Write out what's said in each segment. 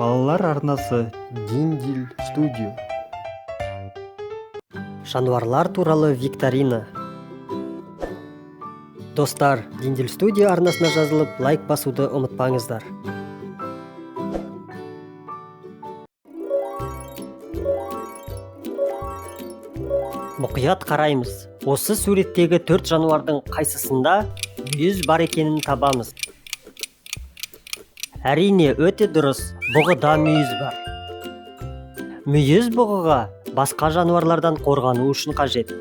Балалар арнасы. Диндиль Студио. Жануарлар туралы викторина. Достар, Диндил Студия арнасына жазылып, лайк басуды ұмытпаңыздар. Мұқият қараймыз. Осы суреттегі төрт жануардың қайсысында мүйіз бар екенін табамыз. Әрине, өте дұрыс, бұғыда мүйіз бар. Мүйіз бұғыға басқа жануарлардан қорғану үшін қажет.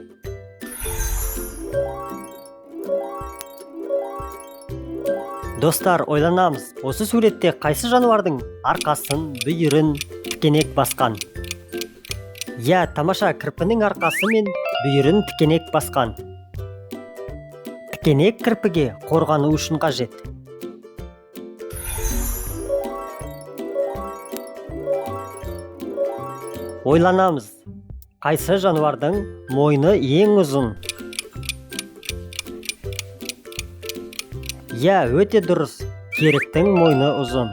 Достар, ойланамыз. Осы суретте қайсы жануардың арқасын, бүйірін тікенек басқан? Иә, тамаша, кірпінің арқасы мен бүйірін тікенек басқан. Тікенек кірпіге қорғану үшін қажет. Ойланамыз. Қайсы жануардың мойны ең ұзын? Иә, өте дұрыс. Керіктің мойны ұзын.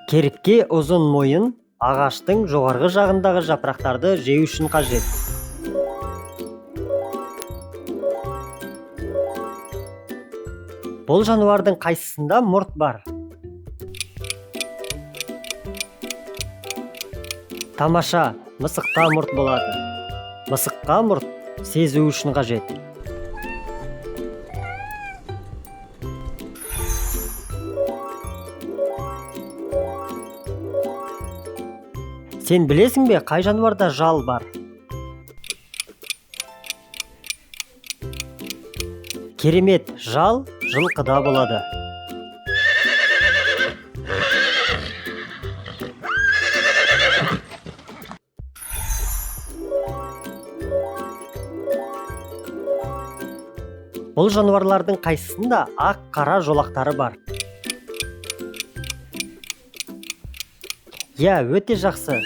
Керікке ұзын мойын ағаштың жоғарғы жағындағы жапырақтарды жеу үшін қажет. Бұл жануардың қайсысында мұрт бар? Тамаша, мысықта мұрт болады. Мысыққа мұрт сезу үшін қажет. Сен білесің бе, қай жануарда жал бар? Керемет, жал жылқыда болады. Бұл жануарлардың қайсысында ақ қара жолақтары бар? Иә, өте жақсы.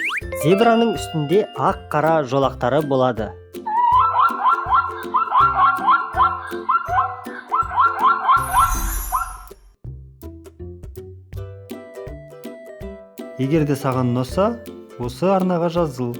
Зебраның үстінде ақ қара жолақтары болады. Егер де саған ұнаса, осы арнаға жазыл.